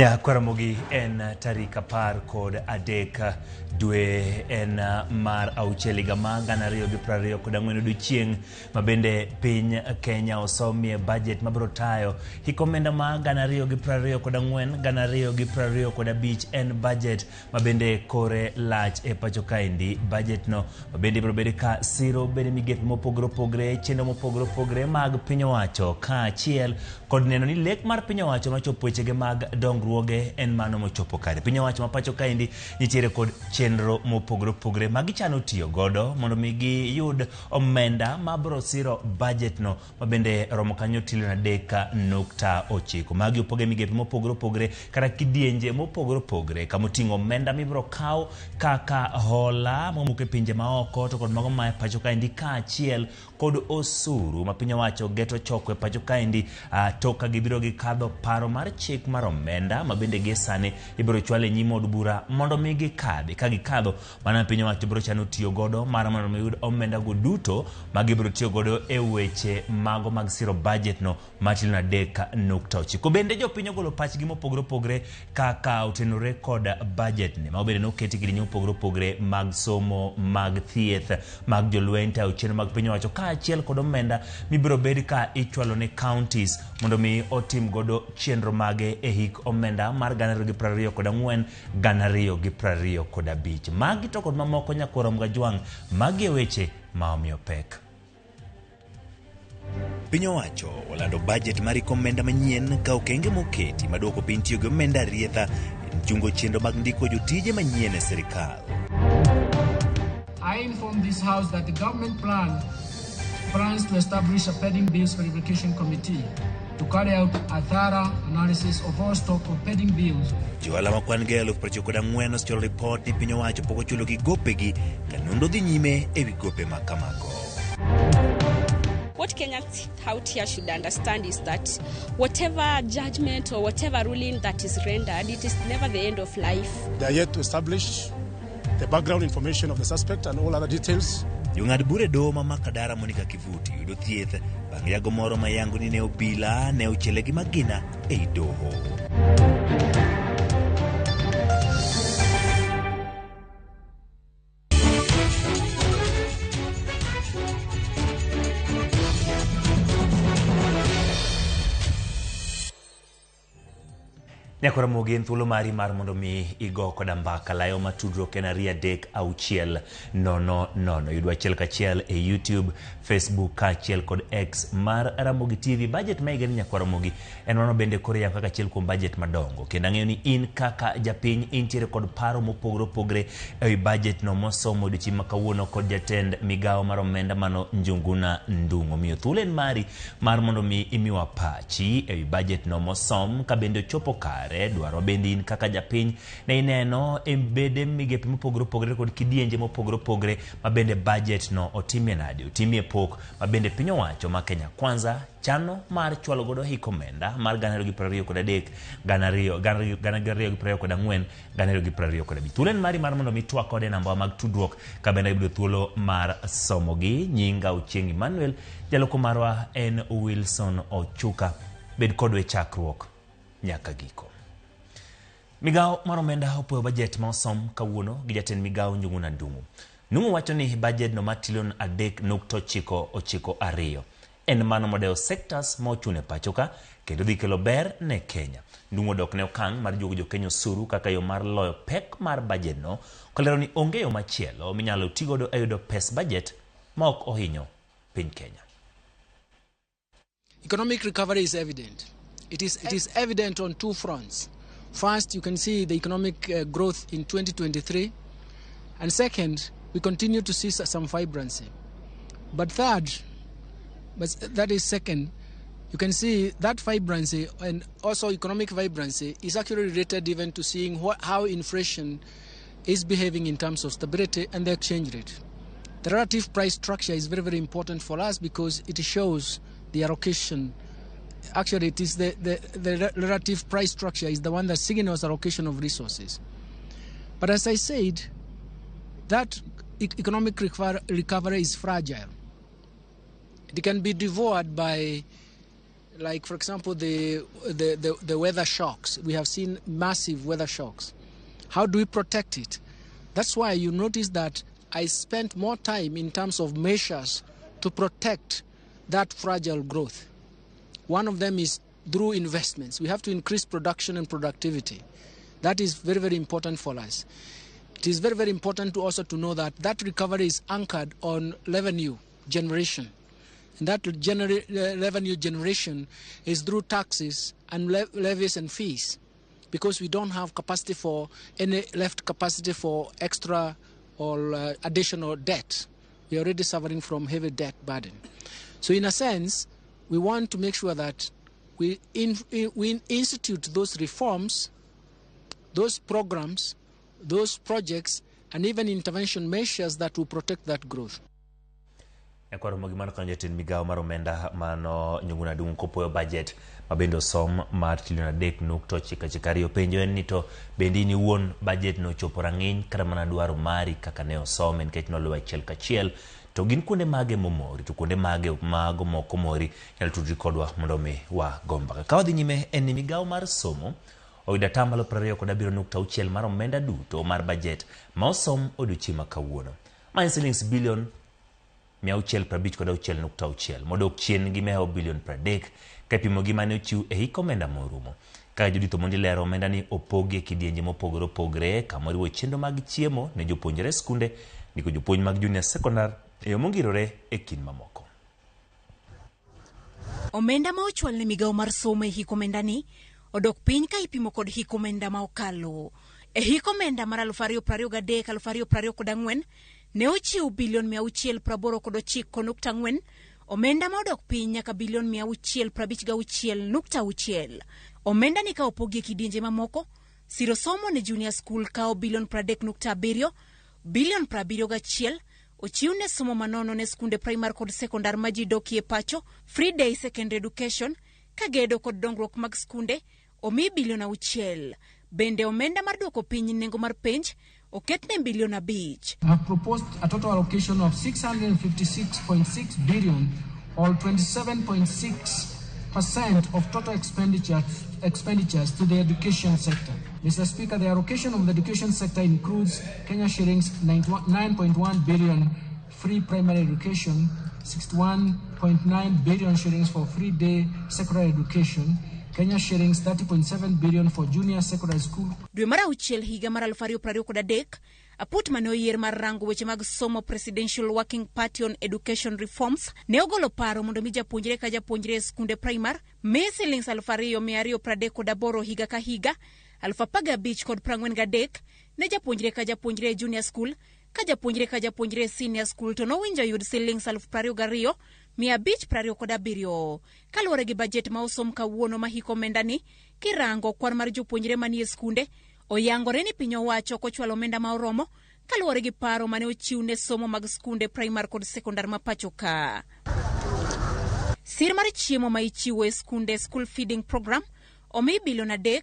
Nyakwaramogi en tarik 13 dwe en mar auchiel higa mar 2024 odiochieng' ma bende piny Kenya osomie budget mabiro tayo hik omenda ma 2024 2025 en budget ma bende kore lach e pacho kaendi. Budget no ma bende ibiro bed ka siro bende migepe mopogore opogore, chenro mopogore opogore mag piny owacho kaachiel kod neno ni lek mar piny owacho machopo wechege mag dongruoge en mano mochopo kare. Piny owacho ma pacho kaendi nitiere kod chenro mopogore opogore ma gichano tiyo godo mondo mi giyud omenda mabiro siro budget no ma bende romo kanyo trilion 3.9. Magi opoge migepe mopogore opogore kata kidienje mopogore opogore kamoting'o omenda mibiro kaw kaka hola mowuok e pinje maoko to kod mago ma e pacho kaendi kaachiel kod osuru ma piny owacho geto choko e pacho kaendi tok ka gibiro gikadho paro mar chik mar omenda ma bende gie sani ibiro chwal e nyim od bura mondo mi gikadhi. Ka gikadho, mano piny owacho biro chano tiyo godo mar mondo mi yud omenda go duto ma gibiro tiyo godo e weche mago mag siro budget no mar trilion 3.9. Bende jopiny ogolo pachgi mopogore opogore kaka otenore kod budget ni ma bende noketi kidienje mopogore opogore mag somo, mag thieth, mag jolweny, tayo chenro mag piny owacho kaachiel kod omenda mibiro bed ka ichwalo ne counties mondo mi otim godo chenro mage e hik omenda mar 2024 2025. Magi to kod mamoko nyakwar Mgajwang', magi e weche ma omiyo pek. Piny owacho olando budget mar hik omenda manyien ka okenge moketi maduoko piny tiyo gi omenda arietha en chungo chenro mag ndiko jotije manyien e sirikal. I inform this House that the government plans to establish a pending bills verification committee to carry out a thorough analysis of all stock of pending bills. Johala ma kwan gi 94,000 osechwalo ripot ni piny owacho pok ochulogi gopegi ka nonro dhi nyime ewi gope ma kamago. What Kenyans out here should understand is that whatever judgment or whatever ruling that is rendered, it is never the end of life. They are yet to establish the background information of the suspect and all other details. Jong'ad bura e doho ma Makadara Monica Kivuti yudo thieth bang' yago moro ma yango ni ne obila ne ochiele gi magina ei doho. Nyakwar Ramogi, en thuolo mari mar mondo mi igo koda mbaka. Layo ma tudruok en 23600. Yudwa achiel kachiel e YouTube, Facebook kaachiel kod X mar Ramogi TV. Budget ma higani Nyakwar Ramogi en mano bende koro yango kaka achiel kuom budget madongo. Kendo ang'eyo ni in kaka japiny intiere kod paro mopogore opogore ewi budget no mosomo odiochieng' ma kawuono kod jatend migawo mar omenda mano Njuguna Ndung'u. Omiyo thuolo en mari mar mondo mi imiwa pachi ewi budget no mosom ka bende ochopo kare. Dwarwa bende in kaka japiny ne ineno e bede migepe mopogore opogore kod kidienje mopogore opogore ma bende budget no otimie nade, otimie pok ma bende piny owacho ma Kenya Kwanza chano mar chwalo godo hik omenda mar 2023 2024 2025. Thuolo en mari mar mondo mi twak kode e namba mag tudruok ka bende ibiro thuolo mar somogi. Nyinga Ochieng' Emmanuel, jaloko marwa en Wilson Ochuka. Bed kodwa e chakruok nyaka giko. Migawo mar omenda opuoyo bajet ma osom kawuono gi jatend migawo Njuguna Ndung'u. Ndung'u wacho ni bajet no mar trilion 3.992 en mano modewo sectors ma ochuno e pacho ka kendo dhi kelo ber ne Kenya. Ndung'u odok ne okang' mar juogo jokenya osuru kaka yo mar loyo pek mar bajet no, kolero ni onge yo machielo minyalo tigodo e yudo pes bajet ma ok ohinyo piny Kenya. Economic recovery is evident. It is evident on two fronts. First, you can see the economic growth in 2023. And second, we continue to see some vibrancy. But third, but that is second, you can see that vibrancy and also economic vibrancy is actually related even to seeing how inflation is behaving in terms of stability and the exchange rate. The relative price structure is very, very important for us because it shows the allocation. Actually, it is the relative price structure is the one that signals allocation of resources. But as I said, that economic recovery is fragile. It can be devoured by Like, for example, the weather shocks. We have seen massive weather shocks. How do we protect it? That's why you notice that I spent more time in terms of measures to protect that fragile growth. One of them is through investments. We have to increase production and productivity. That is very, very important for us. It is very, very important to also to know that that recovery is anchored on revenue generation. And that revenue generation is through taxes and levies and fees, because we don't have capacity for any left capacity for extra or additional debt. We are already suffering from heavy debt burden. So in a sense, we want to make sure that we institute those reforms, those programs, those projects, and even intervention measures that will protect that growth. Nyakwaro mogi mano kanyo jatend migawo mar omenda mano Njuguna Ndung'u kopuoyo budget ma bende osom mar trilion 3.992. Penjo en ni to bende in iwuon budget no ochopo rang'iny kata mana dwaro mari kaka ne osome, nikech noluwe achiel kachiel, to gin kuonde mage momori to kuonde mage mago mok omori? Inyalo tudri kodwa mondo mi wago mbaka. Ka wadhi nyime, en ni migawo mar somo oyudo atamalo 27.6 mar omenda duto mar budget ma osom odiochieng' ma kawuono, ma en silings bilion 656.6, modok chien gi mewo bilion 30 ka ipimo gi mane ochiw e hik omenda morumo. Kaka Judith Omondi lero, omenda ni opogi e kidienje mopogore opogore, kama oriwo chenro mag chiemo ne jopuonjre e skunde, ndiko jopuonj mag junior secondary e yo mongirore e kind mamoko. Omenda ma ochwal ne migawo mar somo e hik omenda ni odok piny ka ipimo kod hik omenda ma okalo. E hik omenda mar 2023-2024 ne ochiw bilion 689.4, omenda ma odok piny nyaka bilion 656.6. Omenda ni ka opogi e kidienje mamoko, siro somo ne junior school kawo bilion 30.7, bilion 71 ochiw ne somo manono ne skunde primar kod sekondar ma ji dokie pacho, free day secondary education, ka gedo kod dongruok mag skunde omi bilion 6. Bende omenda mar duoko piny nengo mar penj oket ne bilion 5. I have proposed a total allocation of 656.6 billion or 27.6% of total expenditures to the education sector. Mr. Speaker, the allocation of the education sector includes Kenya shillings 9.1 billion free primary education, 61.9 billion shillings for free day secondary education, Kenya shillings 30.7 billion for junior secondary school. Dwe mar auchiel higa mar 2023, aput mane oyier mar rango weche mag somo Presidential Working Party on Education Reforms ne ogolo paro mondo mi japuonjre ka japuonjre e skunde primar mi silings 2238 higa ka higa, 15,043 ne japuonjre ka japuonjre e junior school, ka japuonjre ka japuonjre e senior school to nowinjo yud silings 22,527. Kaluwore gi bajet ma osom kawuono ma hik omenda ni, kirango kwan mar jopuonjre manie skunde, oyangore ni piny owacho ok ochwalo omenda ma oromo kaluwore gi paro mane ochiw ne somo mag skunde primar kod sekondar ma pacho ka. Sir mar chiemo ma ichiwo e skunde school feeding program omi bilion 3,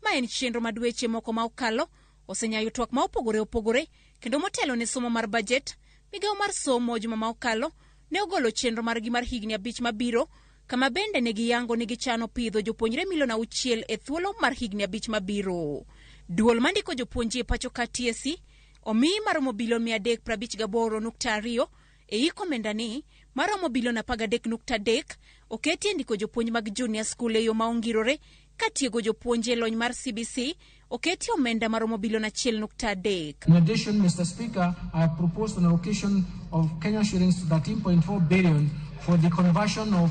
ma en chenro ma dweche moko ma okalo osenyayo twak ma opogore opogore kendo motelo ne somo mar bajet. Migawo mar somo juma ma okalo ne ogolo chenro margi mar higni 5 mabiro, kama bende ne giyango ni gichano pidho jopuonjre milion 6 e thuolo mar higni 5 mabiro. Duol mandiko jopuonje e pacho ka TSC omi maromo bilion 358.2 e hik omenda ni maromo bilion 13.3 oketi e ndiko jopuonj mag junior school e yo ma ongirore, ka tiego jopuonje e lony mar CBC oketi omenda maromo bilion 1.3. In addition, Mr. Speaker, I have proposed an allocation of Kenya shillings 13.4 billion for the conversion of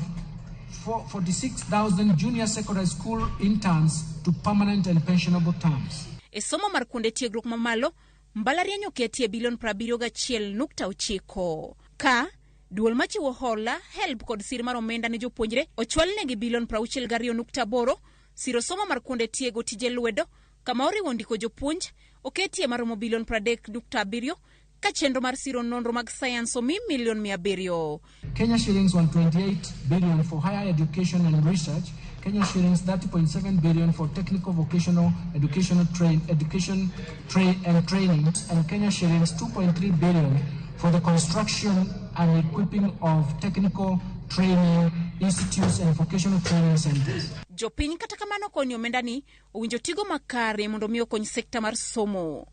46,000 junior secondary school interns to permanent and pensionable terms. E somo mar kuonde tiegruok mamalo, mbalariany oketie bilion 71.9. Ka duol machiwo hola, help kod sir mar omenda ne jopuonjre ochwalnegi bilion 62.8, siro somo mar kuonde tiego tije lwedo kama oriwo ndiko jopuonj oketie maromo bilion 30.7, ka chenro mar siro nonro mag sayans omi milion 700. Kenya shillings 128 billion for higher education and research, Kenya shillings 30.7 billion for technical vocational educational education and training, and Kenya shillings 2.3 billion for the construction and equipping of technical training institutes and vocational training centers. Jopiny kata kamano koni omendani owinjo tigo makare mondo mi okony sekta mar somo.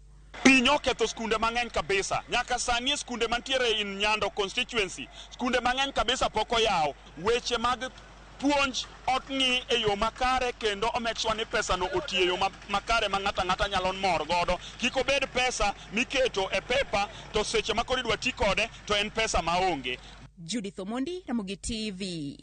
Piny oketho skunde mang'eny kabisa. Nyaka sani e skunde mantiere in Nyando constituency, skunde mang'eny kabisa pok oyaw. Weche mag puonj ok ng'i e yo makare kendo o make sure ni pesa no otiyo e yo makare ma ng'ato ang'ata nyalo mor godo. Kik obed pesa miketo e paper to seche ma koro idwa ti kode to en pesa maonge. Judith Omondi, Ramogi TV.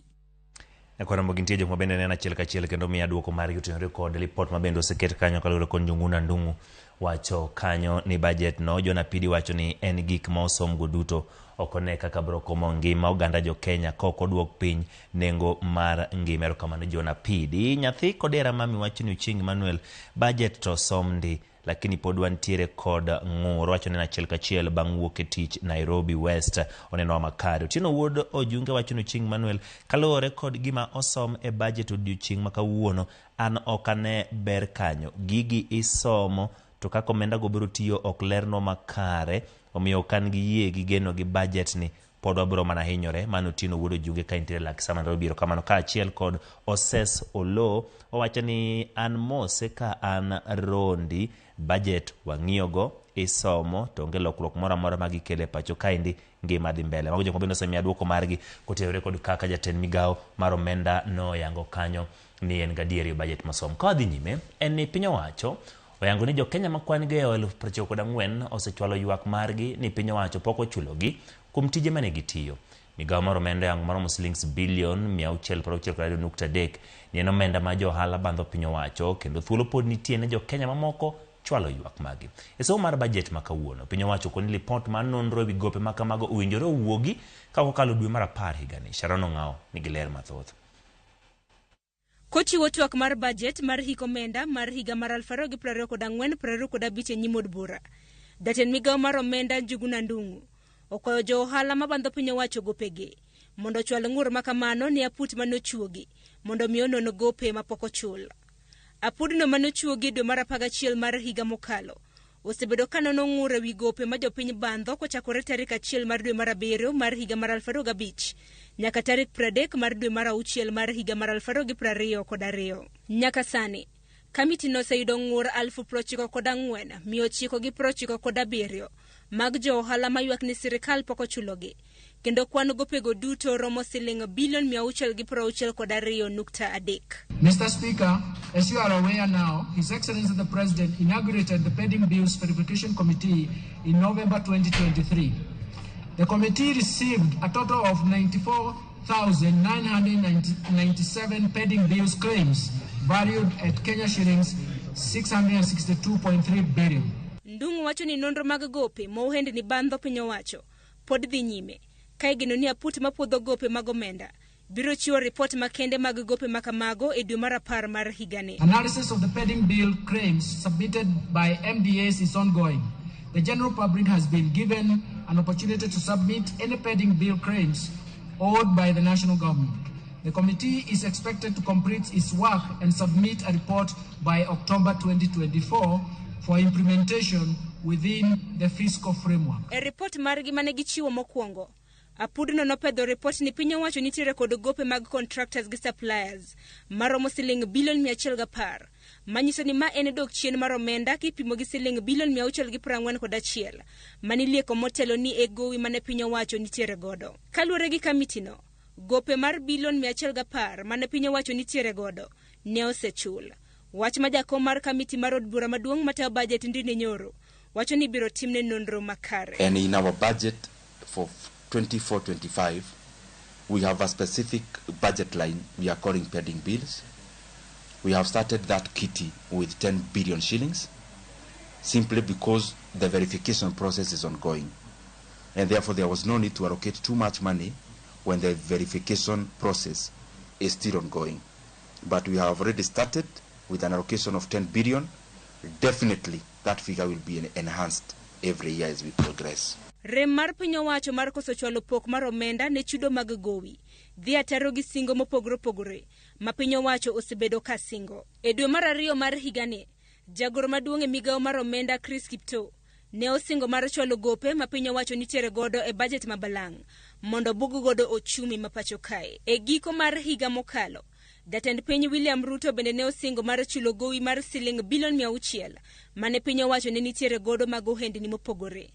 Nyakwar Ramogi, nitie jok ma bende neno achiel kachiel kendo miya duoko margi otenore kod lipot ma bende oseket kanyo kaluwore kod Njuguna Ndung'u wacho kanyo ni budget no John Apidi wacho ni en gik ma osomgo duto ok one kaka biro komo ngima oganda jo Kenya ka ok oduok piny nengo mar ngima. Erokamano John Apidi. Nyathi Kodera Mami wacho ni Ochieng Emmanuel, budget to osom ndi lakini pod wantiere kod ng'ur. Wacho ni en achiel kachiel bang' wuok e tich Nairobi West onenowa makare. Otieno wuod Ojunge wacho ni Ochieng Emmanuel, kaluwore kod gima osom e budget odiochieng' ma kawuono, an ok ane ber kanyo. Gigi isomo to kaka omenda go biro tiyo ok lernwa makare, omiyo ok an gi yie gi geno gi budget ni pod wabiro mana hinyore. Mano Otieno wuod Ojunge ka intiere Lakisama Nairobi. Erokamano. Kaachiel kod Oses Oloo owacho ni an mose ka an Rondi, budget wang'iyogo isomo to onge lokruok moro amora ma gikelo e pacho kaendi, ngima dhi mbele. Mago jok ma bende osemiya duoko margi kotenore kod kaka jatend migawo mar omenda noyango kanyo ni en gadieri e budget mosom. Ka wadhi nyime en ni piny owacho oyango ni jo Kenya ma kwan gi 94,000 osechwalo ywak margi ni piny owacho pok ochulogi kuom tije mane gitiyo. Migawo mar omenda oyango maromo silings bilion 662.3 ni en omenda ma jo ohala bandho piny owacho kendo thuolo pod nitie ne jo Kenya mamoko chwalo ywak magi. E somo mar budget ma kawuono, piny owacho koni lipot mar nonro ewi gope ma kamago owinjore owuogi ka ok okalo dwe mar 10 higani. Sharon Ong'awo nigi ler mathoth. Kochiwo twak mar bajet mar hik omenda mar higa mar 2024-2025 e nyim od bura, jatend migawo mar omenda Njuguna Ndung'u okwayo jo ohala mabandho piny owacho gopegi mondo ochwal ng'ur makamano ne aput manochuogi mondo mi onon gope mapok ochul. Apudno manochuogi e dwe mar 11 mar higa mokalo osebedo ka nono ng'ur ewi gope ma jopiny bandho kochakore tarik 1 mar dwe mar 7 mar higa mar 2005 nyaka tarik 30 mar dwe mar 6 mar higa mar 2022. Nyaka sani, kamiti no oseyudo ng'ur 94,997 mag jo ohala maywak ni sirikal pok ochulogi, kendo kwan gopego duto romo siling bilion 662.3. Mr. Speaker, as you are aware now, His Excellency the President inaugurated the Pending Bills Verification Committee in November 2023. The committee received a total of 94,997 pending bills claims valued at Kenya shillings 662.3 billion. Ndung'u wacho ni nonro mag gope ma ohendni bandho piny owacho pod dhi nyime ka igeno ni aput mapuodho gope mag omenda biro chiwo ripot makende mag gope makamago e dwe mar 10 mar higani. Analysis of the pending bill claims submitted by MDAs is ongoing. The general public has been given an opportunity to submit any pending bill claims owed by the national government. The committee is expected to complete its work and submit a report by October 2024 for implementation within the fiscal framework. E ripot margi mane gichiwo mokwongo, apudno nopedho ripot ni piny owacho nitiere kod gope mag contractors gi suppliers maromo siling bilion 110, manyiso ni ma en dok chien mar omenda kipimo gi siling bilion 641 manilieko motelo ni e gowi mane piny owacho nitiere godo. Kaluwore gi kamitino, gope mar bilion 110 mane piny owacho nitiere godo ne osechul. Wach ma jakom mar kamiti mar od bura maduong' matayo bajet Ndindi Nyoro wacho ni ibiro timne nonro makare. And in our budget for 24-25, we have a specific budget line we are calling pending bills. We have started that kitty with 10 billion shillings, simply because the verification process is ongoing. And therefore there was no need to allocate too much money when the verification process is still ongoing. But we have already started with an allocation of 10 billion. Definitely that figure will be enhanced every year as we progress. Rem mar piny owacho mar koso chwalo pok mar omenda ne chudo mag gowi dhi ataro gi singo mopogore opogore ma piny owacho osebedo ka singo. E dwe mar 2 mar higani, jagoro maduong' e migawo mar omenda Chris Kiptoo Ne osingo mar chwalo gope ma piny owacho nitiere godo e bajet ma balang' mondo bug godo ochumi ma pacho kae. E giko mar higa mokalo, jatend piny William Ruto bende ne osingo mar chulo gowi mar siling bilion 600 mane piny owacho ne nitiere godo mag ohendni mopogore.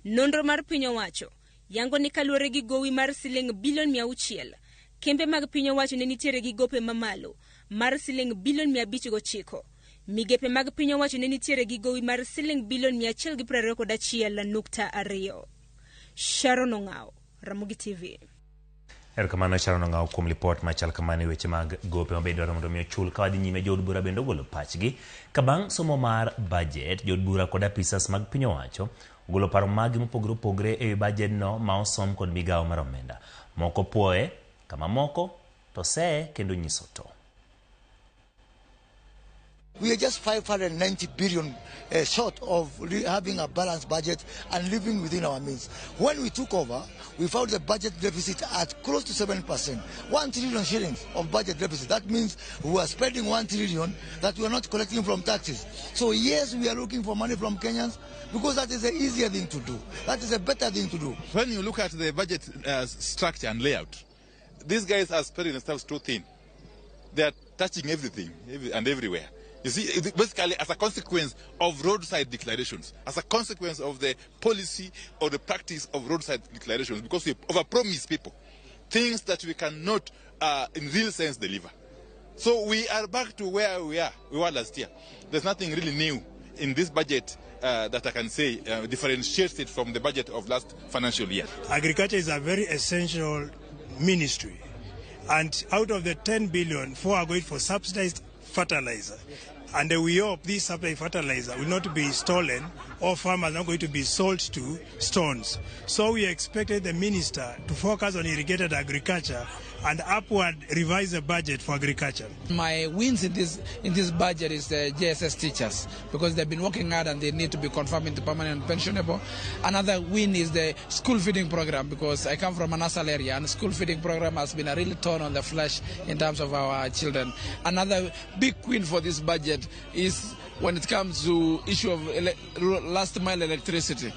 Nonro mar piny owacho yango ni kaluwore gi gowi mar siling bilion 600, kembe mag piny owacho ne nitiere gi gope mamalo mar siling bilion 509. Migepe mag piny owacho ne nitiere gi gowi mar siling bilion 121.2. Sharon Ong'awo, Ramogi TV. Erokamano Sharon Ong'awo kuom lipot machal kamano e weche mag gope ma bende dwaro mondo mi ochul. Ka wadhi nyime, jood bura bende ogolo pachgi ka bang' somo mar bajet. Jood bura kod apisas mag piny owacho ogolo paro maggi mopogore opogore e wi bajedno ma osom kod migawo mar omenda. Moko puoye, kama moko to seye kendo nyiso to. We are just 590 billion short of having a balanced budget and living within our means. When we took over, we found the budget deficit at close to 7%, 1 trillion shillings of budget deficit. That means we are spending 1 trillion that we are not collecting from taxes. So yes, we are looking for money from Kenyans because that is the easier thing to do. That is a better thing to do. When you look at the budget structure and layout, these guys are spreading themselves too thin. They are touching everything and everywhere. You see, basically as a consequence of roadside declarations, as a consequence of the policy or the practice of roadside declarations, because we overpromise people things that we cannot in real sense deliver. So we are back to where we were last year. There's nothing really new in this budget that I can say differentiates it from the budget of last financial year. Agriculture is a very essential ministry. And out of the 10 billion, 4 are going for subsidized fertilizer. And we hope this subsidized fertilizer will not be stolen or farmers are not going to be sold to stones. So we expected the minister to focus on irrigated agriculture and upward revise the budget for agriculture. My wins in this budget is the JSS teachers, because they've been working hard and they need to be confirmed into permanent pensionable. Another win is the school feeding program, because I come from an ASAL area and school feeding program has been a real thorn on the flesh in terms of our children. Another big win for this budget is when it comes to issue of last mile electricity.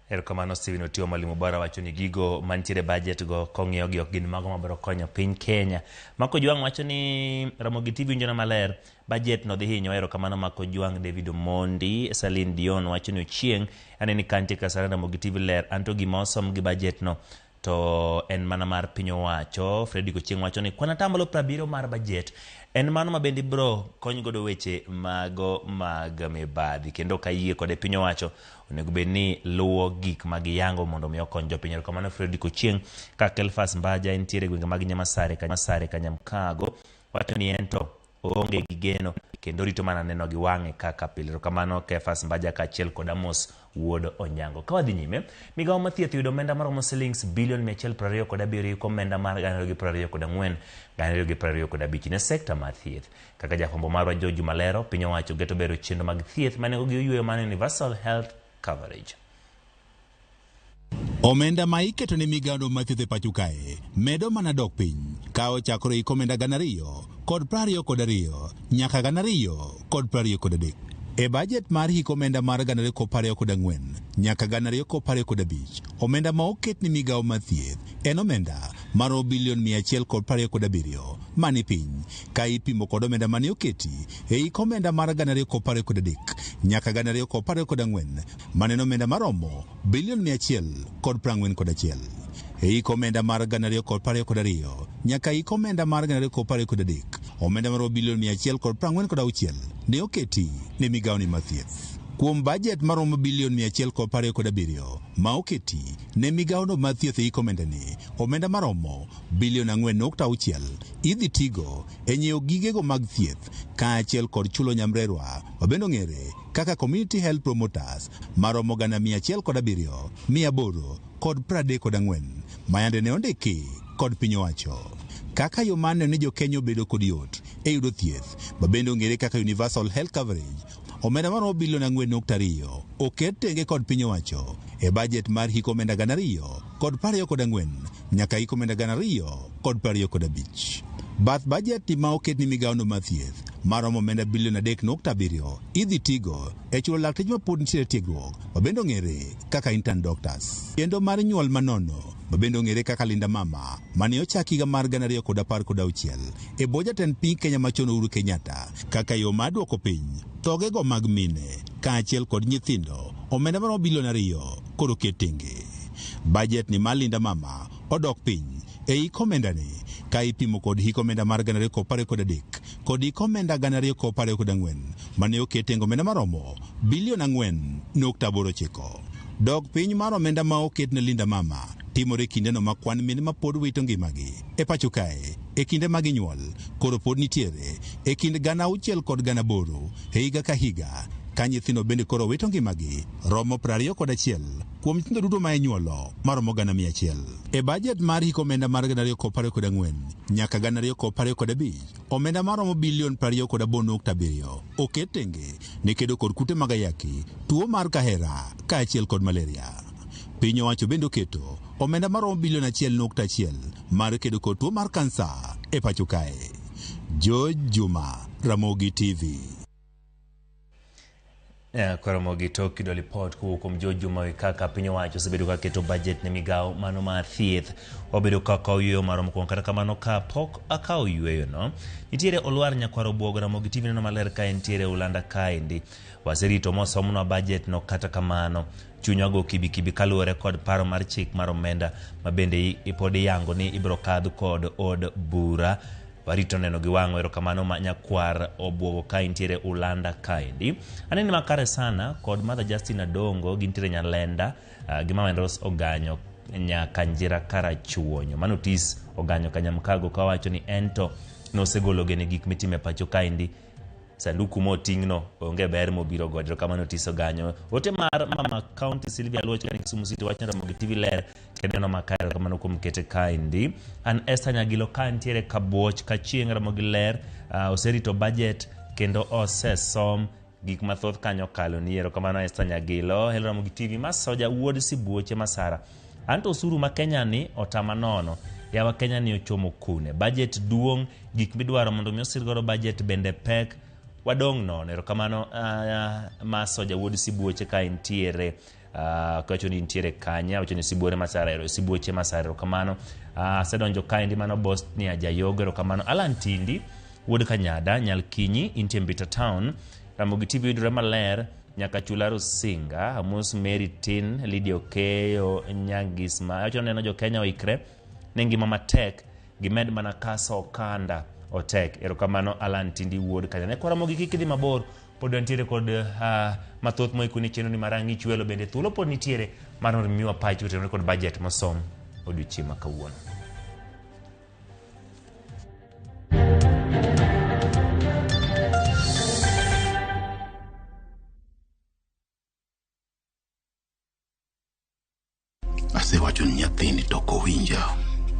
Erokamano Steven Otieno, mwalimu bora wacho ni gigo mantiere budget go kong'iyo gi ok gin mago mabiro konyo piny Kenya. Mako Jwang' wacho ni Ramogi TV winjona maler, budget no dhi hinyo. Erokamano Mako Jwang'. David Omondi, Celine Dion wacho ni Ochieng' aneni kantie Kasarani Ramogi TV ler, anto gima osom gi budget no to en mana mar piny owacho. Fredrick Ochieng' wacho ni kwan atamalo 70 mar budget en mano ma bende biro kony godo weche mago mag mibadhi, kendo ka yie kode piny owacho onego bed ni luwo gik ma giyango mondo mi okony jopiny. Erokamano Fredrick Ochieng'. Ka Kelfas Mbaja entiere gwenge mag Nyamasare Kanyamkago wacho ni ento oonge gi geno kendo rito mana neno gi wang'e kaka pile. Erokamano Kefas Mbaja kaachiel kod Amos Wuod Onyango. Ka wadhi nyime, migawo mar thieth yudo omenda maromo silings bilion 127 omenda mar 2024 2025 ne sekta mar thieth. Kaka jafwambo marwa George Malero, piny owacho geto bero chenro mag thieth ma nengogi oyueyo mar Universal Health Coverage. Omenda ma iketo ne migawo mar thieth e pacho kae medo mana dok piny ka ochakore hik omenda 2022 nyaka 2023. E bajet mar hik omenda mar 2024 nyaka 2025, omenda ma oket ne migawo mar thieth en omenda maromo bilion 127 mani piny ka ipimo kod omenda mane oketi e hik omenda mar 2023 nyaka 2024 mane en omenda maromo bilion 141. E hik omenda mar 2022 nyaka hik omenda mar 2023, omenda maromo bilion 146 ne oketi ne migawoni mar thieth. Kuom bajet maromo bilion 127 ma oketi ne migawono mar thieth e hik omendani, omenda maromo bilion 4.6 idhi tigo e nyiewo gigego mag thieth kaachiel kod chulo nyamrerwa mabende ong'ere kaka Community Health Promoters maromo 107 834 mayande ne ondiki kod piny owacho. Kaka yo mar neno ni jokenya obedo kod yot e yudo thieth mabende ong'ere kaka Universal Health Coverage, omenda maromo bilion 4.2 oket tenge kod piny owacho e bajet mar hik omenda 2024 nyaka hik omenda 2025. Bath bajet ma oket ni migawono mar thieth maromo omenda bilion 3.7 idhi tigo e chulo lakteche mapod nitiere tiegruok mabende ong'ere kaka intern doctors. Kendo mar nyuol manono mabende ong'ere kaka Linda Mama mane ochak higa mar 2016 e bwo jatend piny Kenya machon Uhuru Kenyatta kaka yo mar duoko piny thogego mag mine kaachiel kod nyithindo omenda maromo bilion 2 koro oket tenge. Bajet ni mar Linda Mama odok piny e hik omendani ka ipimo kod hik omenda mar 2023 kod hik omenda 2024 mane oket tenge omenda maromo bilion 4.89. Dok piny mar omenda ma oket ne Linda Mama timore kindeno ma kwan mine ma pod wito ngimagi e pacho kae e kinde ma ginyuol koro pod nitiere e kind 6,000 kod 8,000 e higa ka higa ka nyithindo bende koro wito ngimagi romo 21 kuom nyithindo duto ma inyuolo maromo 100,000. E bajet mar hik omenda mar 2024 nyaka 2025 omenda maromo bilion 28.7 oket tenge ne kedo kod kute mag ayaki, tuo mar kahera kaachiel kod malaria. Piny owacho bende oketo omenda maromo bilion 1.1 mar kedo kod tuo mar kansa e pacho kae. George Juma, Ramogi TV. Koro tok yudo lipot kowuok kuom George Juma wi kaka piny owacho osebedo ka keto budget ne migawo mano mar thieth. Wabedo ka kawo yueyo marwa mokwongo, kata kamano ka pok akawo yueyo no, nitiere Olwar Nyakwar Obuogo Ramogi TV neno maler ka entiere Ulanda kaendi. Waserito mosomnwa budget no, kata kamano chunywa go kibikibi kaluwore kod paro mar chik mar omenda ma bende pod iyango ni ibiro kadh kod od bura. Warito neno gi wang'o. Erokamano ma Nyakwar Obuogo ka intiere Ulanda kaendi. Anene makare sana kod Mother Justin Adongo gintiere Nyalenda gi Mama Rose Oganyo Nyakanjira Karachuonyo. Mano Otis Oganyo Kanyamkago kawacho ni ento nosegolo gene gik mitimo e pacho kaendi. Sanduku moting'no onge ber mobiro godo. Erokamano Otis Oganyo. Ote mar Mama County Sylvia Luoch kani Kisumu City wacho ni Ramogi TV ler kendo neno makare. Erokamano kuom kete kaendi. An Esther Nyagilo ka ntiere Kabuoch Kachieng' Ramogi ler oserito budget kendo osesom gik mathoth kanyo kalo ni. Erokamano Esther Nyagilo. Hello Ramogi TV masoja wuod sibuoche masara. Anto osuru ma Kenya ni otama nono. Yawa Kenya ni ochomo kune. Budget duong', gik midwaro mondo mi osir godo budget bende pek. Wadong' nono. Erokamano masoja wuod sibuoche ka intiere. Kawacho ni intiere kanye, awacho ni sibuore masara ero, sibuoche masara erokamano. Asedonjo kaendi mano Bosnia Jayogo erokamano. Alan Tindi wuod Kanyada Nyalkinyi intie Mbita Town. Ramogi TV yudore maler nyaka Chula Rusinga, Amos Mary Tin, Lydia Okeyo, Nyagisma. Awacho neno jo Kenya oikre ne ngima matek, gimed mana kaso okanda otek. Erokamano Alan Tindi wuod Kanyada. Ne Ramogi kik idhi mabor, pod wantiere kod mathoth moikoni chenro ni mar Ang'ich Welo bende thuolo pod nitiere mar mondo miwa pachi otenore kod budget mosom odiochieng' ma kawuono. Asewacho ni nyathini to ok owinja.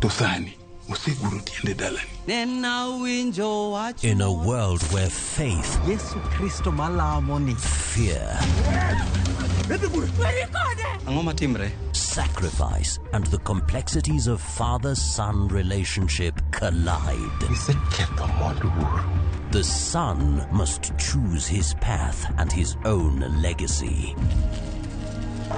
To sani oseguro tiende dalani. In a world where faith, Yesu Kristo malamo ni fear, Ang'o matimre? sacrifice, and the complexities of father-son relationship collide. Iseketho mwandu wuoro. The son must choose his path and his own legacy.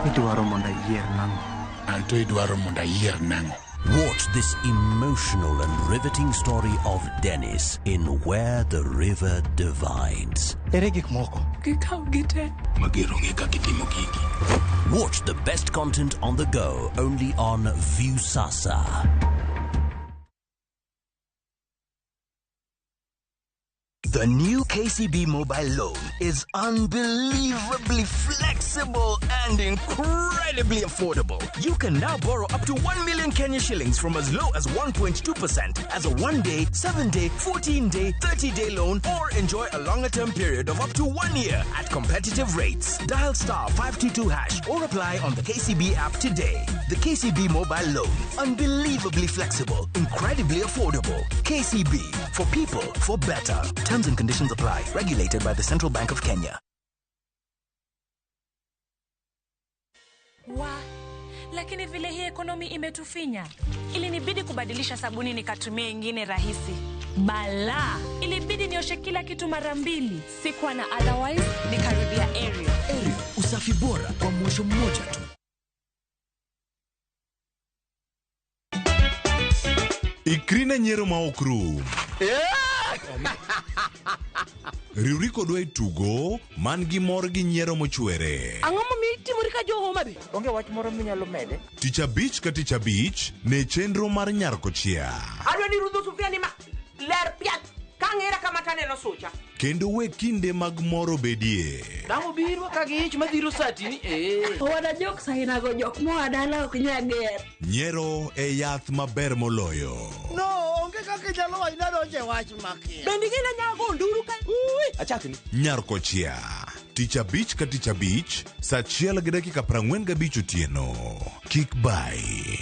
Idwaro mondo ayier nang'o? Anto idwaro mondo ayier nang'o? Watch this emotional and riveting story of Dennis in Where the River Divides. Ere gik moko? Gikaw gite. Mager onge kaka itimo gigi. Watch the best content on the go only on Viusasa. The new KCB mobile loan is unbelievably flexible and incredibly affordable. You can now borrow up to 1 million Kenya shillings from as low as 1.2% as a 1-day, 7-day, 14-day, 30-day loan, or enjoy a longer-term period of up to 1 year at competitive rates. Dial star 522 hash or apply on the KCB app today. The KCB mobile loan. Unbelievably flexible, incredibly affordable. KCB. For people, for better. Terms and conditions apply. Regulated by the Central Bank of Kenya. Wa Lakini vile hii ekonomi imetufinya, ilinibidi kubadilisha sabuni nikatumia ingine rahisi. Bala, ilibidi nioshe kila kitu mara mbili. Sikuwa na otherwise, nikarudia Ariel. Ariel, usafi bora kwa mwosho mmoja tu. Ikri ne nyiero ma ok rum. Riwri kodwa e tugo man gi mor gi nyiero mochwere. Ang'o momiyo itimori ka jo Homa Bay? Onge wach moro minyalo mede? Tich abich ka tich abich ne chenro mar nyar kochia. Adwa ni rudho sufria ni ma ler piat kang'era kama taneno sucha. Kendo we kinde mag mor obedie. Dang' obiro ka gi ich madhiro satini eh. Owada jok sainago jok moa dala ok nyal ger. Nyiero e yath maber moloyo. No, onge kaka inyalo wacho nadonjo e wach makia. Bende ing'e ni anyalo go nduru ka? Ui, achakni. Nyar kochia. Tich abich ka tich abich, saa 1:45 otieno. Kik bai.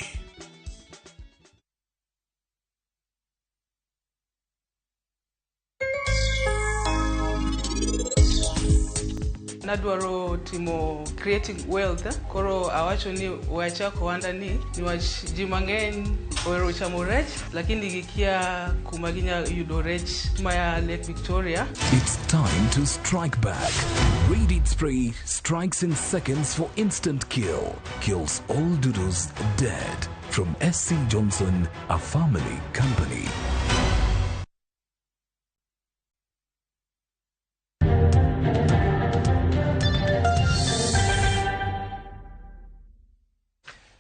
Nadwaro timo creating wealth, koro awacho ni we achak ohanda ni niwach ji mang'eny ohero chamo rech, lakini gikia kuma ginya yudo rech maya Lake Victoria. It's time to strike back. Raid Spray strikes in seconds for instant kill. Kills all doodles dead. From SC Johnson, a family company.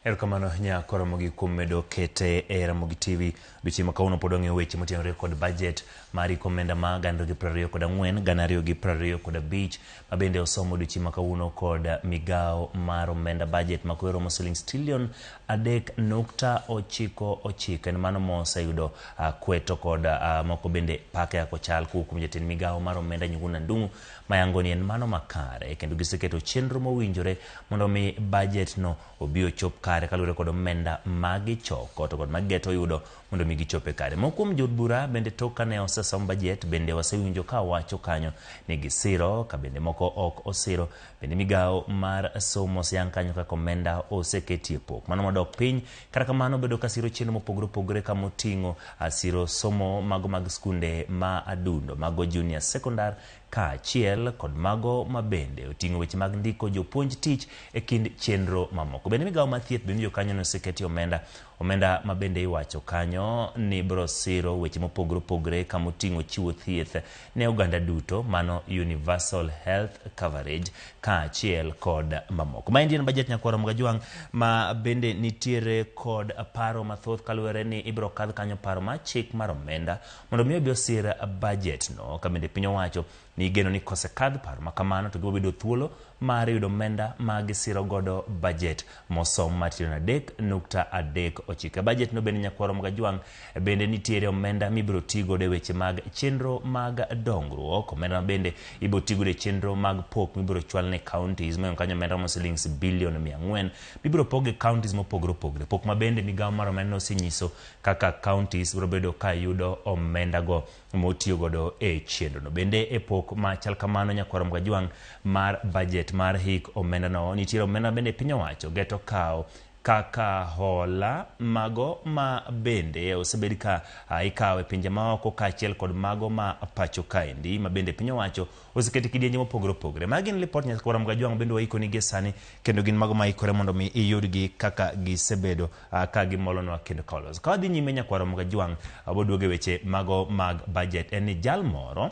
Erokamano nyako Ramogi kuom medo kete e Ramogi TV. Odiochieng' ma kawuono pod wang'iyo weche motenore kod budget mar hik omenda ma 2024 2025 ma bende osomo odiochieng' ma kawuono kod migawo mar omenda budget ma koro romo siling trilion 3.99 en mano moseyudo kweto kod moko bende pake kaka ochal kowuok kuom jatend migawo mar omenda Njuguna Ndung'u mayango ni en mano makare kendo giseketo chenro mowinjore mondo mi budget no obi ochop kare kaluwore kod omenda magichoko to kod magigeto yudo mondo mi gichope kare. Moko kuom jood bura bende tok kane osesom budget bende wasewinjo ka wacho kanyo ni gisiro ka bende moko ok osiro. Bende migawo mar somo oseyang kanyo kaka omenda oseketie pok mano madok piny, kata kamano bedo ka siro chenro mopogore opogore kamoting'o siro somo mago mag skunde ma adundo mago junior secondary kaachiel kod mago ma bende oting'o weche mag ndiko jopuonj tich e kind chenro mamoko. Bende migawo mar thieth bende jokanyo noseketie omenda omenda ma bende iwacho kanyo ni biro siro weche mopogore opogore kamoting'o chiwo thieth ne oganda duto mano universal health coverage kaachiel kod mamoko. Maendi en budget nyakwara Mgajwang' ma bende nitiere kod paro mathoth kaluwore ni ibiro kadh kanyo paro mar chik mar omenda mondo mi obi osir budget no ka bende piny owacho ni igeno ni kosekadh paro ma kamano to gibiro bedo thuolo mar yudo omenda ma gisiro godo budget mosom mar trilion 3.39. Budget no bende nyakwaro Mgajwang' bende nitiere omenda mibiro ti godo e weche mag chenro mag dongruok, omenda ma bende ibiro ti godo e chenro mag pok mibiro chwal ne counties moingo kanyo omenda romo silings bilion 400 mibiro pog e counties mopogore opogore. Pok ma bende migawo mar omenda osenyiso kaka counties biro bedo ka yudo omenda go motiyo godo e chenro no. Bende e pok machal kamano nyakwaro Mgajwang' mar budget mar hik omenda no nitiere omenda bende piny owacho geto kawo kaka hola mago ma bende osebed ka ikawo e pinje maoko kaachiel kod mago ma pacho kaendi ma bende piny owacho oseketo kidienje mopogore opogore. Magi gin lipot nyakwara Mgajwang' bende waikoni gie sani kendo gin mago ma ikore mondo mi iyudgi kaka gisebedo ka gimolonwa kendo ka waloso. Ka wadhi nyime nyakwara Mgajwang' waduogo e weche mago mag budget en ni jal moro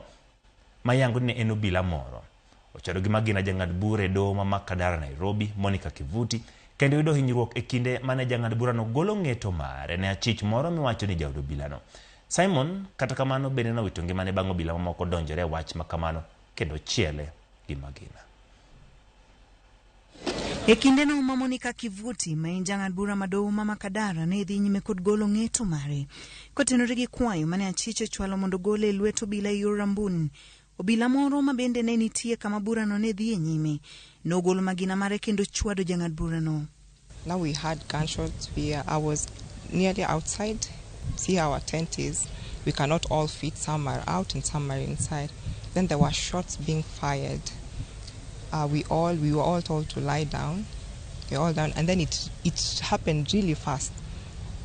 mayango ni en obila moro ochado gi magina jang'ad bura e doho ma Makadara Nairobi Monica Kivuti kendo yudo hinyruok e kinde mane jang'ad burano golo ng'eto mare ne achich moro miwacho ni jaod obilano. Simon kata kamano bende nowito ngimane bang' obila mamoko donjore e wach ma kamano kendo chiele gi magina. E kindeno ma Monica Kivuti ma en jang'ad bura ma doho ma Makadara ne dhi nyime kod golo ng'eto mare kotenore gi kwayo mane achich ochwalo mondo gole e lwet obila e yor Rambun. Obila moro ma bende ne nitie kama burano ne dhi e nyime nogolo magina mare kendo chwado jang'ad burano. Now we had gunshots. I was nearly outside. See how our tent is. We cannot all fit. Some are out and some are inside. Then there were shots being fired. We were all told to lie down. We're all down. And then it happened really fast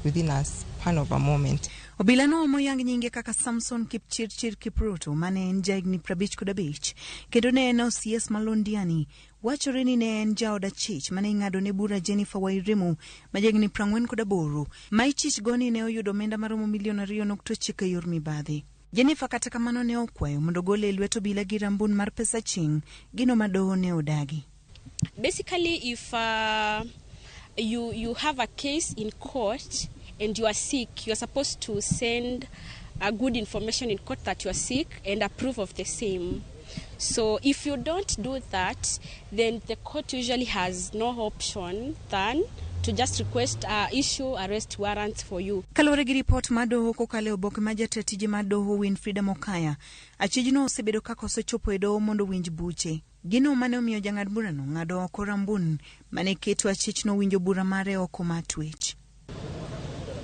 within a span of a moment. Obila no moyang nyinge kaka Samson Kipchirchir Kipruto mane en jahigni 55 kendo ne en OCS ma Londiani. Wachore ni ne en jaod achich mane ing'ado ne bura Jennifer Wairimu ma jahigni 48 ma ichich go ni ne oyudo omenda maromo milion 2.9 e yor mibadhi. Jennifer kata kamano ne okwayo mondo gole e lwet obila gi rambun mar pesa ching', gino ma doho ne odagi. Basically, if you have a case in court and you are sick, you are supposed to send a good information in court that you are sick and a proof of the same. So if you don't do that, then the court usually has no option than to just request issue arrest warrants for you. Kaluwore gi ripot mar doho kokalo e oboke mar jatend tije mar doho Winfrida Mokaya, achijno osebedo ka koso chopo e doho mondo owinj buche. Gino mane omiyo jang'ad burano ng'ado oko rambun mane keto achichno winjo bura mare oko mar twech.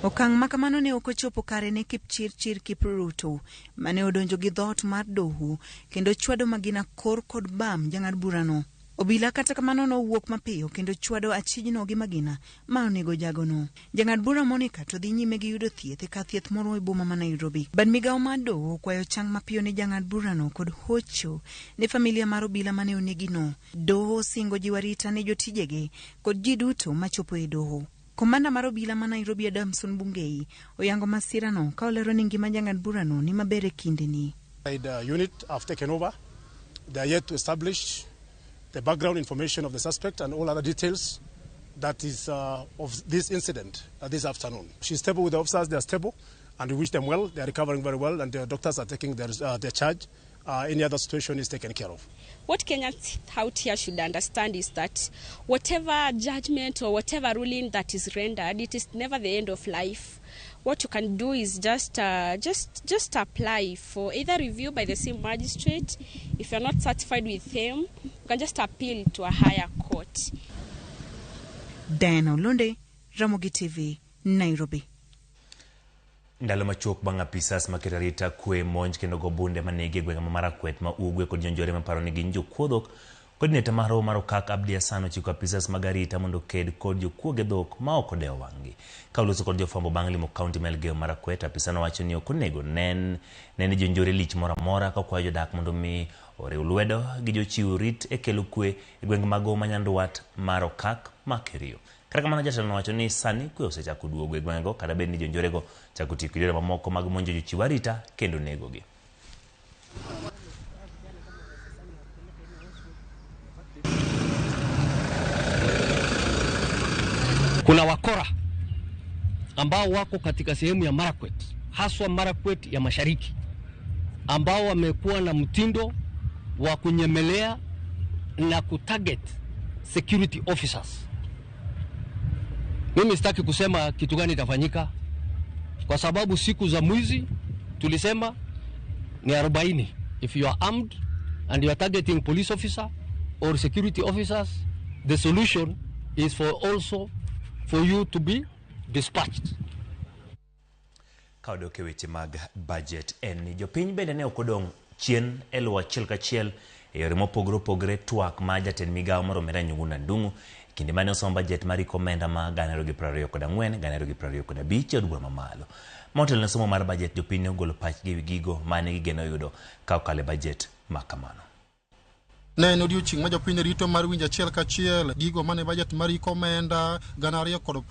Okang' ma kamano ne ok ochopo kare ne Kipchirchir Kipruto mane odonjo gi dhoot mar doho kendo chwado magina kor kod bam jang'ad burano. Obila kata kamano nowuok mapiyo kendo chwado achijno gi magina ma onego jagono. Jang'ad bura Monica to dhi nyime gi yudo thieth e kar thieth moro e boma ma Nairobi. Bad migawo mar doho okwayo chang mapiyo ne jang'ad burano kod hocho ne familia mar obila mane onegino. Doho osingo jiwo arita ne jotijege kod ji duto machopo e doho. Komanda mar obila ma Nairobi Adamson Bungei oyango masirano ka olero ni ngima jang'ad burano ni maber e kindeni. The unit have taken over. They are yet to establish the background information of the suspect and all other details that is of this incident this afternoon. She's stable with the officers, they are stable, and we wish them well. They are recovering very well, and the doctors are taking their charge. Any other situation is taken care of. What Kenyans out here should understand is that whatever judgment or whatever ruling that is rendered, it is never the end of life. What you can do is just apply for either review by the same magistrate. If you're not satisfied with him, you can just appeal to a higher court. Diana Olonde, Ramogi TV, Nairobi. Ndalo machuok bang' apisas maketo arita kwe monj kendo go bunde manegi e gwenge ma Marakwet ma Ugwe kod jonjore maparo ni gin jokuo dhok. Coordinator mar roho mar Okak Abdi Hassan ochiko apisas mag arita mondo oked kod jokuoge dhok ma ok odewo wang'gi. Ka oloso kod jofwambo bang' limo kaunti ma Elgeyo Marakwet, apisano wacho ni ok onego nen ne jonjore lich moro amora kokwayo jodak mondo mi oriw lwedo gi jochiw rit e kelo kwe e gwenge mag Homa Nyandwat mar Okak ma Kerio. Kata kamano jatelo nowacho ni sani kwe osechako duogo e gwengego kata bed ni jonjorego chako tiyo gi yore mamoko mag monjo jochiw arita kendo negogi. Kuna wakora ambao wako katika sehemu ya Marakwet, haswa Marakwet ya Mashariki, ambao wamekuwa na mtindo wa kunyemelea na kutarget security officers. Mimi sitaki kusema kitu gani itafanyika kwa sababu siku za mwizi tulisema ni 40. If you are armed and you are targeting police officer or security officers, the solution is for also for you to be dispatched. Ka odok e weche mag budget en ni jopiny bende ne ok odong' chien e luwo achiel kachiel e yore mopogore opogore twak ma jatend migawo mar omenda Njuguna Ndung'u kinde mane osom budget mar hik omenda ma 2024 2025 e od bura mamalo. Motelo ne somo mar budget, jopiny ne ogolo pachgi ewi gigo mane gigeno yudo ka okalo e budget ma kamano. Ne en odiochieng' ma jopiny rito mar winjo achiel kachiel gigo mane bajet mar hik omenda 2024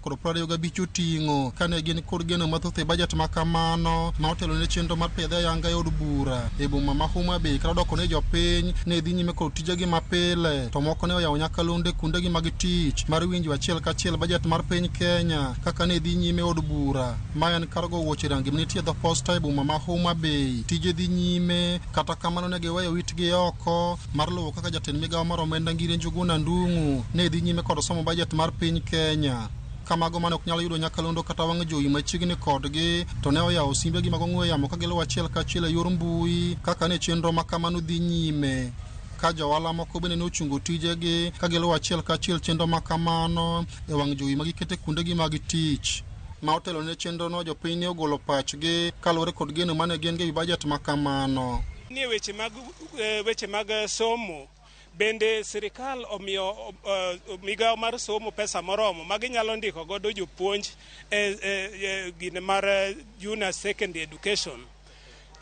2025 oting'o kane gin kod geno mathoth e bajet ma kamano ma otelo ne chenro mar pedhe ayanga e od bura e boma ma Homa Bay kata doko ne jopiny ne dhi nyime kod tijegi mapile to moko ne oyawo nyakalondo kuondegi mag tich mar winjo achiel kachiel bajet mar piny Kenya kaka ne dhi nyime e od bura ma en kar go wuoche rangi manitie dho posta e boma ma Homa Bay. Tije dhi nyime kata kamano ne giweyo witgi oko mar luwo kaka jatend migawo mar omenda Ngire Njuguna Ndung'u ne dhi nyime kod somo bajet mar piny Kenya. Kamago mane ok nyal yudo nyakalondo kata wang' jowi machiegni kodgi to ne oyawo simbegi mag ong'we yamo ka giluwo achiel kachiel e yor mbui kaka ne chenro ma kamano dhi nyime. Ka johala moko bende ne ochungo tijegi ka giluwo achiel kachiel chenro ma kamano e wang' jowi ma gikete kuondegi mag tich. Ma otelo ne chenrono jopiny ne ogolo pachgi kaluwore kod geno mane gin go e wi bajet ma kamano. Nie weche mag somo Bende sirikal omiyo migawo mar somo pesa moromo ma ginyalo ndiko godo jopuonj e gine mar junior secondary education.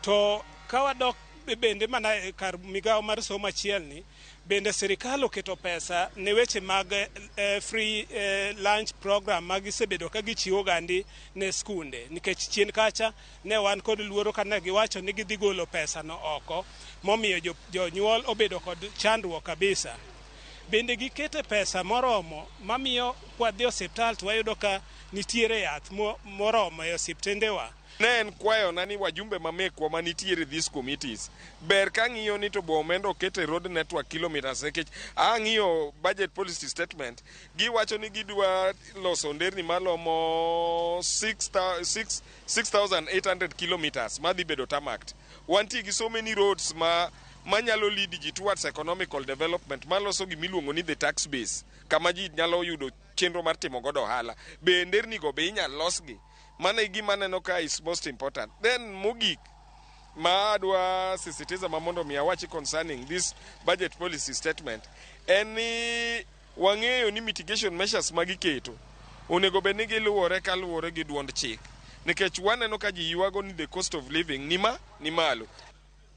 To ka wadok bende mana kar migawo mar somo achiel ni, bende sirikal oketo pesa ne weche mag free lunch program ma gisebedo ka gichiwo gandi ne skunde, nikech chien kacha ne wan kod luoro kane giwacho ni gidhi golo pesa no oko, momiyo jonyuol obedo kod chandruok kabisa. Bende gikete pesa moromo mamiyo kwadhi osiptal to wayudo ka nitiere yath moromo e osiptendewa. Ne en kwayona ni wajumbe mamekwa manitiere these committees ber ka ng'iyo ni to bo omenda oket e road network kilometers, nikech ang'iyo budget policy statement, giwacho ni gidwa loso nderni malomo 6800 kilometers madhi bedo tarmacked. Wantie gi so many roads ma manyalo lead ji towards economical development, maloso gimiluongo ni the tax base, kama ji nyalo yudo chenro mar timo godo ohala. Be nderni go be inyal losgi? Mano e gima aneno ka is most important. Then mogik ma adwa sisitiza ma mondo mi awachi concerning this budget policy statement en ni wang'eyo ni mitigation measures ma giketo onego bed ni giluwore kaluwore gi duond chik, nikech waneno ka ji ywago ni the cost of living ni malo.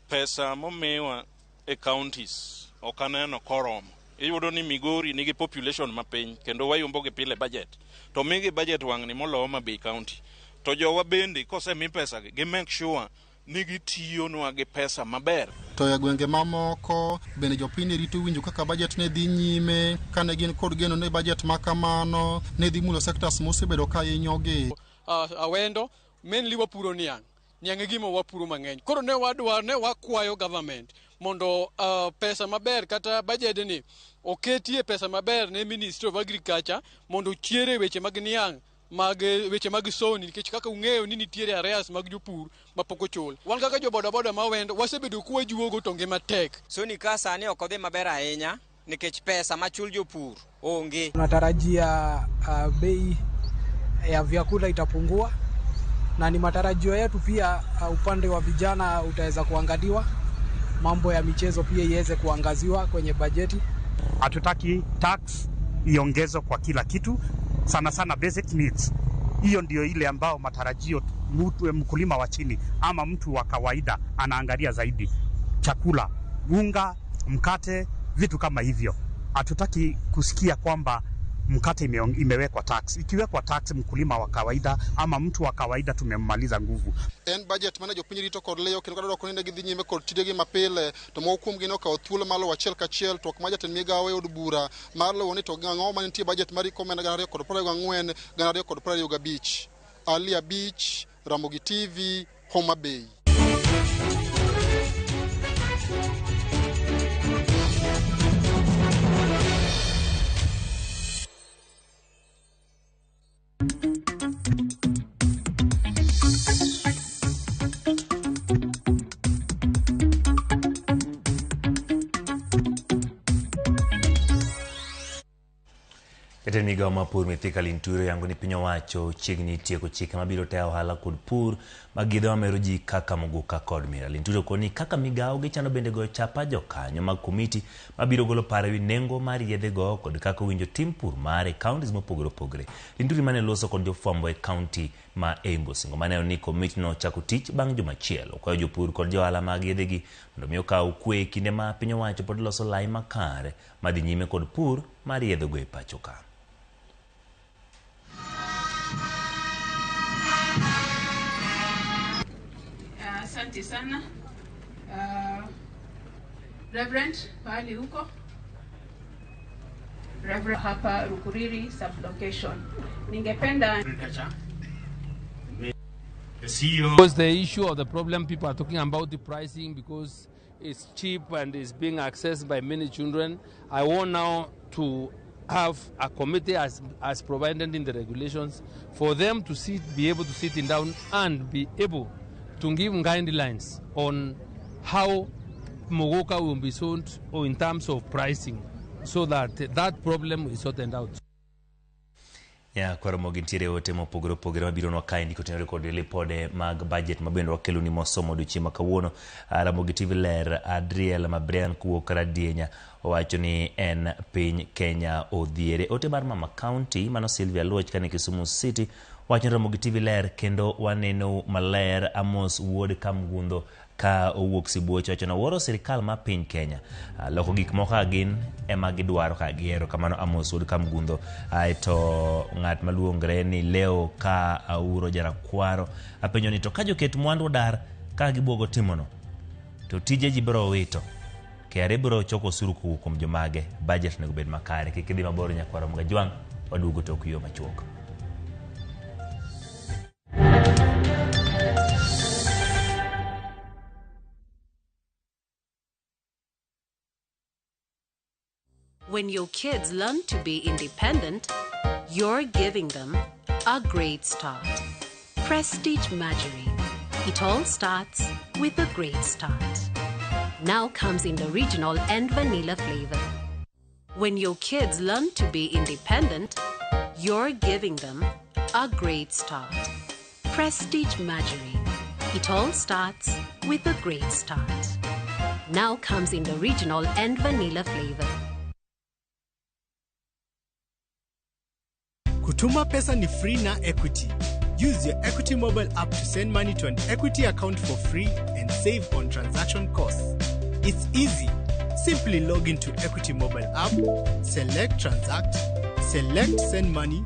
Pesa momiwa e counties ok aneno koromo. Iyudo ni Migori nigi population mapiny kendo wayombo gi pile budget. To migi budget wang'ni molo Homa Bay County. To jowa bende kosemi pesa gi, gi make sure ni gitiyonwa gi pesa maber. To e gwenge mamoko bende jopiny rito winjo kaka bajet ne dhi nyime, kane gin kod geno ni bajet ma kamano ne dhi mulo sectors mosebedo ka hinyogi. Awendo mainly wapuro niang'. Niang' e gima wapuro mang'eny. Koro ne wadwa ne wakwayo government mondo pesa maber kata budget ni oketie pesa maber ne Ministry of Agriculture mondo ochiere weche mag niang' mag weche mag soni, nikech kaka ung'eyo ni nitiere arrears mag jopur mapok ochul. Wan kaka jo bodaboda ma Awendo wasebedo kwajuogo to ngima tek. Soni ka sani ok odhi maber ahinya nikech pesa machul jopur onge. Tunatarajia bei ya vyakula itapungua na ni matarajio yetu pia upande wa vijana utaweza kuangaliwa, mambo ya michezo pia iweze kuangaziwa kwenye bajeti. Hatutaki tax iongezwe kwa kila kitu, sana sana basic needs. Hiyo ndio ile ambao matarajio mtu mkulima wa chini ama mtu wa kawaida anaangalia zaidi: chakula, unga, mkate, vitu kama hivyo. Hatutaki kusikia kwamba mkate imewekwa tax. Ikiwekwa tax, mkulima wa kawaida ama mtu wa kawaida tumemmaliza nguvu. En bajet mane jopiny rito kod leyo kendo kata dwoko ni ne gidhi nyime kod tijegi mapile, to moko kuomgi nokawo thuolo mar luwo achiel kachiel twak mar jatend migawo e od bura mar luwo ni to ang'o manitie bajet mar hik omenda 2024 2025. Ali Abich, Ramogi TV, Homa Bay. Jatend migawo mar pur Mithika Linturi oyango ni piny owacho chiegni tieko chike mabiro tayo ohala kod pur mag yedhe mamero ji kaka muguka kod miraa. Linturi okoni ni kaka migawo gichano bende goyo chapa jokanyo mag komiti mabiro golo paro ewi nengo mar yedhe go kod kaka owinjo tim pur mare e counties mopogore opogore. Linturi mane loso kod jofwambo e kaunti ma Embu osingo maneno ni komiti no ochako tich bang' juma achiel. Okwayo jopur kod johala mag yedhegi mondo mi okaw kwe e kinde ma piny owacho pod loso lai makare madhi nyime kod pur mar yedhego e pacho ka. Asante sana. Reverend, pahali huko. Reverend hapa Rukuriri sublocation. Ningependa The CEO. Because the issue of the problem people are talking about the pricing, because it's cheap and it's being accessed by many children. I want now to have a committee as provided in the regulations for them to be able to sit in down and be able to give guidelines on how Muguka will be sold or in terms of pricing, so that that problem is sorted out. Ya kwaro mogi nitiere ote mopogore opogore mabironwa kae ndiko tenore kod lipode mag budget ma bende wakeloni mosomo odiochieng' ma kawuono. Ramogi TV ler Adriel Mabrian kuwuok Radienya owacho ni en piny Kenya odhiere. Ote mar Mama County mano Sylvia Luoch kane Kisumu City wacho ni Ramogi TV ler kendo waneno maler. Amos Wuod Kamgundho ka owuok Sibuoche wacho ni owuoro sirikal ma piny Kenya loko gik moko ka gin ema gidwaro ka gihero. Kamano Amos Wuod Kamgundho. Aeto ng'at maluongre ni Leo ka Auro Jarakwaro apenjo ni to ka joket mwandu odar kaka gibuogo timono to tije ji biro wito KRA biro choko osuru kowuok kuom jomage budget onego bed makare kik idhi mabor nyakwaro Mgajwang' waduogo tok yo machuok. When your kids learn to be independent, you're giving them a great start. Prestige Margarine. It all starts with a great start. Now comes in the original and vanilla flavor. When your kids learn to be independent, you're giving them a great start. Prestige Margarine. It all starts with a great start. Now comes in the original and vanilla flavor. Kutuma pesa ni free na Equity. Use your Equity mobile app to send money to an Equity account for free and save on transaction costs. It's easy. Simply log into Equity mobile app, select Transact, select Send Money,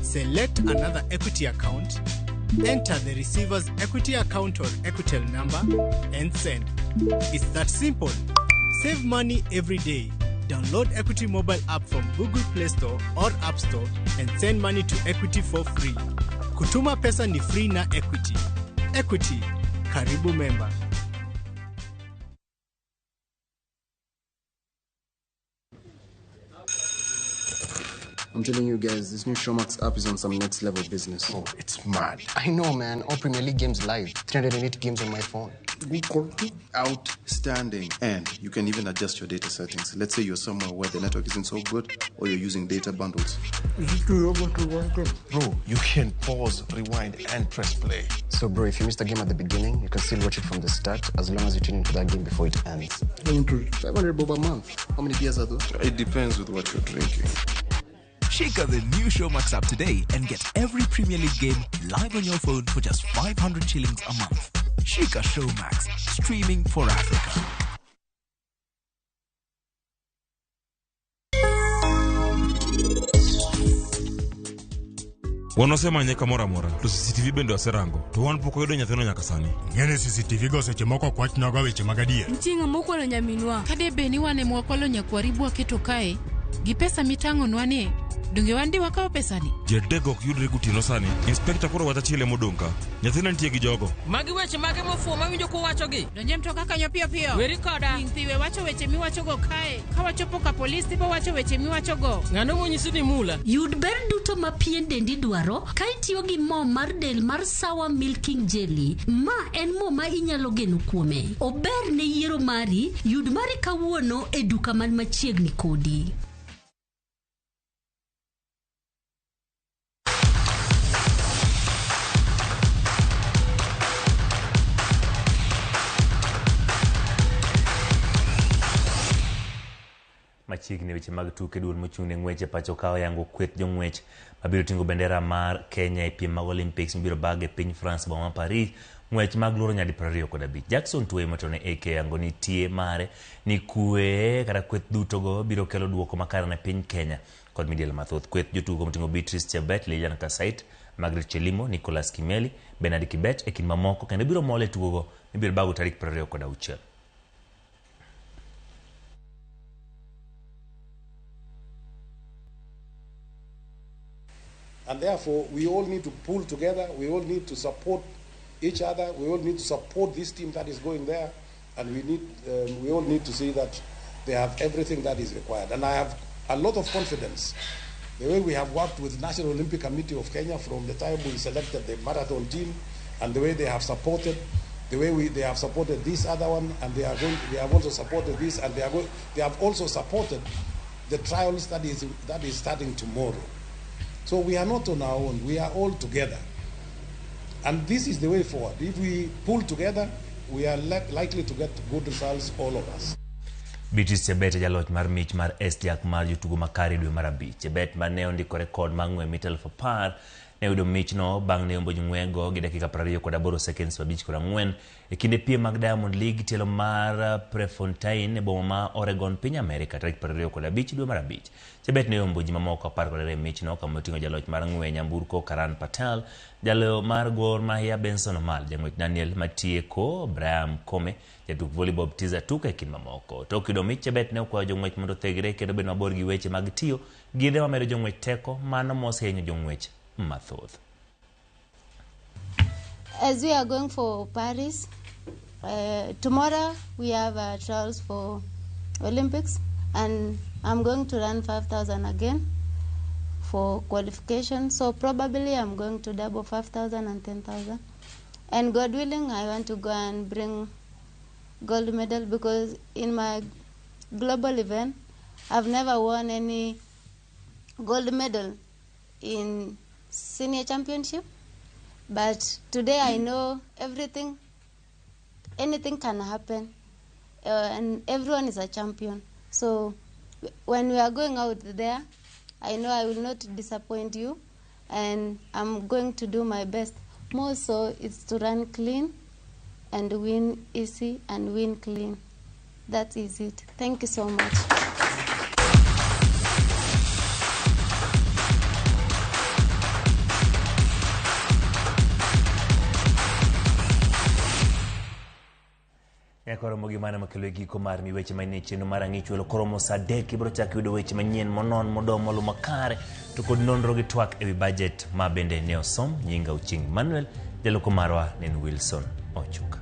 select another Equity account, enter the receiver's Equity account or Equitel number, and send. It's that simple. Save money every day. Download Equity mobile app from Google Play Store or App Store and send money to Equity for free. Kutuma pesa ni free na Equity. Equity, karibu member. I'm telling you guys, this new Showmax app is on some next level business. Oh, it's mad. I know, man. All Premier League games live. 308 games on my phone. Good quality. Outstanding. And you can even adjust your data settings. Let's say you're somewhere where the network isn't so good or you're using data bundles. Bro, you can pause, rewind, and press play. So, bro, if you missed a game at the beginning, you can still watch it from the start as long as you tune into that game before it ends. 500 bob a month. How many beers are those? It depends with what you're drinking. Check out the new Showmax app today and get every Premier League game live on your phone for just 500 shillings a month. Shika Showmax, streaming for Africa. Wan wasemanye kamoro amora to CCTV bende waserango to wan pok wayudo nyathino nyaka sani. Ng'eni CCTV go seche moko ok wachnwaga weche mag adier. Nitie ng'ama okwalo nyaminwa. Kade bed ni wan ema wakwalo nyakwaribu waketo kae, gi pesa mitang'onwa ni, donge wan di wakawo pesani? Ji adek ok yudre gotieno sani. Inspekta koro wach achiel ema odong' ka. Nyathina nitie gi jogo. Magi weche mage mofuwo mawinjo kuwachogi? Donje mtoka kanyo piyo piyo. Weri koda. Ling' thi we wacho weche miwachogo kae. Ka wachopo ka polis tibo wacho weche miwachogo. Ng'ano monyisi ni mula? Yud ber duto ma pien dendi dwaro ka itiyo gi mo mar del mar Sawa Milking Jelly. Ma en mo ma inyalo geno kuome. Ober ne yiero mari, yud mari kawuono e duka man machiegni kodi. Machiegni weche mag tuke duol mochung' ne ng'wech e pacho ka oyango kweth jong'wech mabiro ting'o bendera mar Kenya e piem mag Olympics mibiro bag e piny France boma ma Paris ng'wech mag luoro nyadi 25. Jackson Tuwei motelo ne AK oyango ni tie mare ni kwe kata kweth duto go biro kelo duoko makare ne piny Kenya kod midiel mathoth. Kweth jotugo moting'o Beatrice Chebet, Lilian Kasait, Margaret Chelimo, Nicholas Kimeli, Bernard Kibet e kind mamoko kendo biro mol e tugogo mibiro bago tarik 26. And therefore, we all need to pull together. We all need to support each other. We all need to support this team that is going there. And we all need to see that they have everything that is required. And I have a lot of confidence. The way we have worked with National Olympic Committee of Kenya from the time we selected the marathon team, and the way they have supported, the way they have supported this other one, and they have also supported this, and they have also supported the trials that is starting tomorrow. So we are not on our own, we are all together. And this is the way forward. If we pull together, we are likely to get good results, all of us. Beatrice Chebet e jaloch mar mich mar SJAK mar jotugo makare dwe mar 5. Chebet mane ondiko rekod mar ng'we mita 10,000 ne oyudo michno bang' ne yombo jong'wego gi dakika 28 seconds 54 e kinde piem mag Diamond League tielo mar Prefontaine e boma ma Oregon piny Amerika tarik 25 dwe mar 5. Chebet ne oyombo ji mamoko 12 e michno kama oting'o jaloch mar ng'we nyamburko Karan Patel, jaloyo mar Gor Mahia Benson Omal, jang'wech Daniel Matieko, Brian Kome, jatuk volleyball Tiza Tuka e kind mamoko. Tok yudo mich, Chebet ne okwayo jong'wech mondo othegre kendo obed mabor gi weche mag tiyo gi yedhe mamedo jong'wech teko, mano mosehinyo jong'wech mathoth. As we are going for Paris, tomorrow we have trials for Olympics, and I'm going to run 5,000 again for qualification. So probably I'm going to double 5,000 and 10,000. And God willing, I want to go and bring gold medal, because in my global event, I've never won any gold medal in senior championship. But today I know everything, anything can happen, and everyone is a champion. So when we are going out there, I know I will not disappoint you, and I'm going to do my best. More so, it's to run clean and win easy and win clean. That is it. Thank you so much. Nyaka waromo gi mano makelo e giko mar mi weche manyien e chenro mar ang'ich welo koromo sa 3 ibiro chako yudo weche manyien monon modoo molu makare to kod nonro gi twak ewi budget ma bende ne osom. Nyinga Ochieng' Manuel, jaloko marwa ne en Wilson Ochuka.